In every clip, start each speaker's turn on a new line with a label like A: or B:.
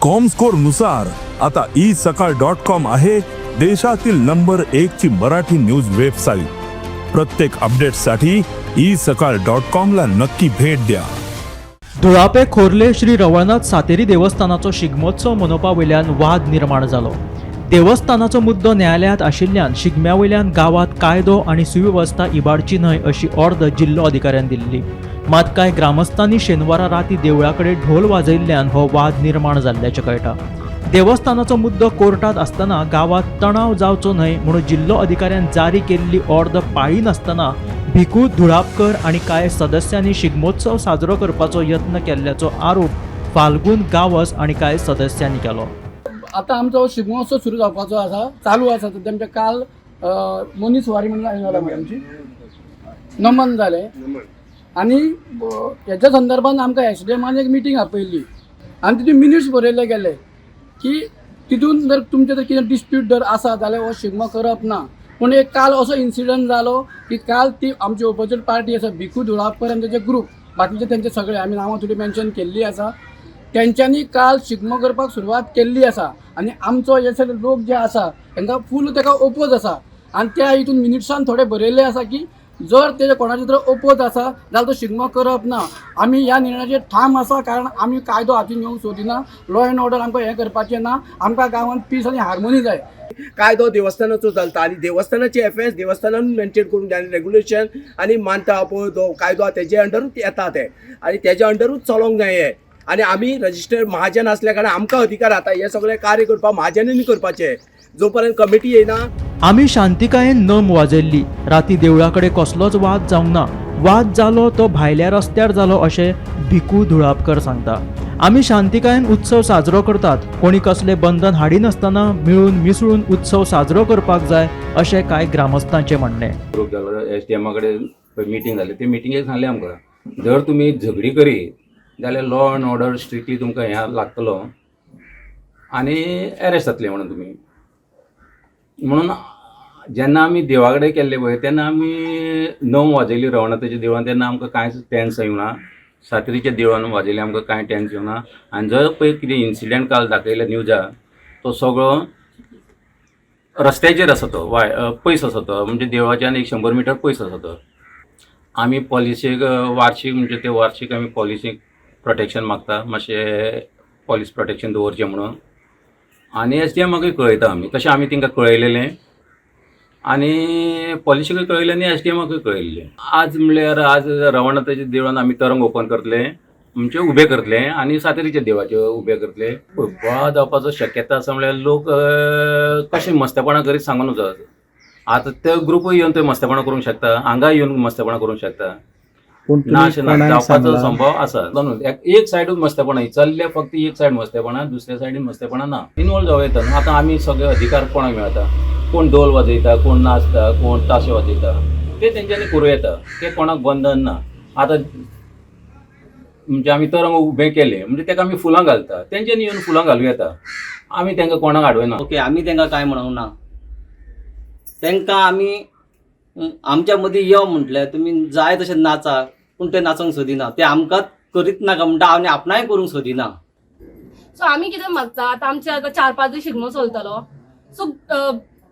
A: Comscore नुसार आता E सकाळ डॉट कॉम आहे देशातील नंबर एक ची मराठी न्यूज वेबसाईट. प्रत्येक अपडेटसाठी ई सकाळ डॉट कॉम ला नक्की भेट द्या.
B: धुळापे खोर्ले श्री रवळनाथ सातेरी देवस्थानाचो शिगमोत्सव मनोवपा वयल्यान वाद निर्माण जालो. देवस्थानाचो मुद्दो न्यायालयांत आशिल्ल्यान शिगम्या वयल्यान गांवांत कायदो आनी सुवेवस्था इबाडची न्हय अशी ऑर्द जिल्लो अधिकाऱ्यान दिल्ली. मात कांय ग्रामस्थांनी शेनवारा राती देवळा कडेन ढोल वाजयल्ल्यान हो वाद निर्माण जाल्ल्याचें कळटा. देवस्थानाचो मुद्दो कोर्टात आसतना गांवांत तणाव जावचो न्हय म्हणून जिल्लो अधिकाऱ्यान जारी केल्ली ऑर्द पाळिनासतना भिकू धुळापकर आनी कांय सदस्यांनी शिगमोत्सव साजरो करपाचो यत्न केल्ल्याचो आरोप फाल्गून गांवस आनी कांय सदस्यांनी केलो.
C: आतां आमचो शिगमोत्सव सुरू जावपाचो आसा, चालू आसा. तर तेमचे काल मनीस वारी म्हणून जाला मरे आमची, नमन जालें आनी हेच्या संदर्भान आमकां एस डी एमान एक मिटींग आपयल्ली आनी तितून मिनिट्स बरयले गेले की तितून जर तुमचें जर कितें डिस्प्यूट जर आसा जाल्यार हो शिगमो करप ना. पूण एक काल असो इन्सिडंट जालो की काल ती आमची ओपोजीट पार्टी आसा, भिकू धुळापकर आनी तेजे ग्रूप, बाकीचे तेंचे सगळे आमी नांवां थोडी मेन्शन केल्ली आसा, तेंच्यांनी काल शिगमो करपाक सुरवात केल्ली आसा आनी आमचो हे सगळे लोक जे आसा तांकां फूल ताका ओपोज आसा. आनी त्या हितून मिनिट्सान थोडे बरयल्ले आसा की जर तेजे कोणाचे जर ओपोज आसा जाल्यार तो शिगमो करप ना. आमी ह्या निर्णयाचेर ठाम आसा, कारण आमी कायदो हातीन घेवंक सोदिना. लॉ एंड ऑर्डर आमकां हें करपाचें ना. आमकां गांवांत पीस आनी हार्मोनी जाय.
D: कायदो देवस्थानाचो चलता आनी देवस्थानाचे एफएस देवस्थानान मेंटेन करूंक जाय आनी रेगुलेशन आनी मानता पळय तो कायदो आहा तेजे अंडरूच येता ते आनी तेज्या अंडरूच चलोंक जाय हें. आनी आमी रजिस्टर्ड महाजन आसल्या कारणान आमकां अधिकार आतां हें सगळें कार्य करपाक महाजनांनी करपाचें, जो पर्यंत कमिटी येयना.
B: आमी शांतिकायेन नम वाजयल्ली. राती देवळा कडेन कसलोच वाद जावंक ना. वाद जालो तो भायल्या रस्त्यार जालो अशें भिकू धुळापकर सांगता. आमी शांतिकायेन उत्सव साजरो करतात. कोणी कसलें बंधन हाडिनासतना मिळून मिसळून उत्सव साजरो करपाक जाय अशें कांय ग्रामस्थांचें म्हणणें.
E: ग्रूप जालो, एस डी एमा कडेन मिटींग जाली. ते मिटिंगेक सांगलें आमकां, जर तुमी झगडी करीत जाल्यार लॉ एंड ऑर्डर स्ट्रिक्टली तुमकां हें लागतलो आनी एरेस्ट जातले म्हणून तुमी. म्हणून जेन्ना आमी देवा कडेन केल्ले पळय, तेन्ना आमी नम वाजयली रवळनाथाच्या देवळान, तेन्ना आमकां कांयच टेन्स येवना. सातेरीच्या देवळान वाजयले, आमकां कांय टेन्स येवना. आनी जर पळय कितें इन्सिडंट काल दाखयले न्यूजार, तो सगळो रस्त्याचेर आसा, तो वाय पयस आसा, तो म्हणजे देवळाच्यान एक 100 मिटर पयस आसा तो. आमी पॉलिसीक वार्षीक, म्हणजे ते वार्षीक आमी पॉलिसीक प्रोटेक्शन मागता, मातशें पॉलीस प्रोटेक्शन दवरचें म्हणून. आनी एस डी एमाकूय कळयता आमी. तशें आमी तांकां कळयलेलें आनी पॉलिसीकूय कळयलें आनी एस डी एमाकूय कळयल्लें. आज म्हणल्यार आज रवळनाथाच्या देवळान आमी तरंग ओपन करतले, म्हणजे उबे करतले आनी सातेरीच्या देवाचे उबे करतले. बोवाळ जावपाचो शक्यता आसा, म्हणल्यार लोक कशें मस्तेपणां करीत सांगून वचत. आतां ते ग्रुपूय येवन ते मस्तेपणां करूंक शकता, हांगा येवन मस्तेपणां करूंक शकता.
F: पूण
E: ना
F: तुमी
E: अशें ना.
F: कोणाक
E: जावपाचो
F: सांगलां?
E: संभव आसा. न्हू, एक सायडूच मस्तेपणां चल्ल्या, फक्त एक सायड मस्तेपणां, दुसऱ्या सायडीन मस्तेपणां ना. इनवॉल्व जावं येता न्हू. आतां आमी सगळे अधिकार कोणाक मेळटा? कोण ढोल वाजयता, कोण नाचता, कोण ताशे वाजयता, ते तेंच्यांनी करूं येता. ते कोणाक बंधन ना. आतां म्हणजे आमी तरंग उबें केलें म्हणजे ताका आमी फुलां घालता, तेंच्यांनी येवन फुलां घालूं येता. आमी तांकां कोणाक आडवना.
G: ओके, आमी तांकां कांय म्हणूंक ना. तांकां आमी आमच्या मदीं यो म्हटलें, तुमी जाय तशें नाचा, पूण ते नाचोंक सोदिना. ते आमकां करीत नाका म्हणटा आनी आपणाय करूंक सोदिना.
H: सो आमी कितें मागता, आतां आमचे आतां 4-5 दीस शिगमो चलतलो. सो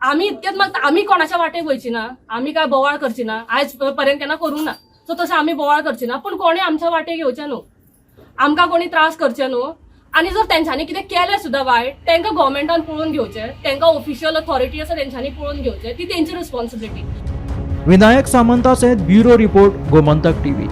H: आमी इतकेंच मागता, आमी कोणाच्या वाटेक वयची ना, आमी काय बोवाळ करची ना. आयज पर्यंत केन्ना करूंक ना. सो तशें आमी बोवाळ करची ना, पूण कोणी आमच्या वाटेक येवचें न्हू, आमकां कोणी त्रास करचे न्हू. आनी जर तेंच्यांनी कितें केलें सुद्दां वायट, तांकां गव्हर्मेंटान पळोवन घेवचें. तांकां ऑफिशियल ऑथॉरिटी आसा, तेंच्यांनी पळोवन घेवचें. ती तेंची रिस्पॉन्सिबिलिटी.
B: विनायक सामंता सयत ब्युरो रिपोर्ट, गोमंतक टीव्ही.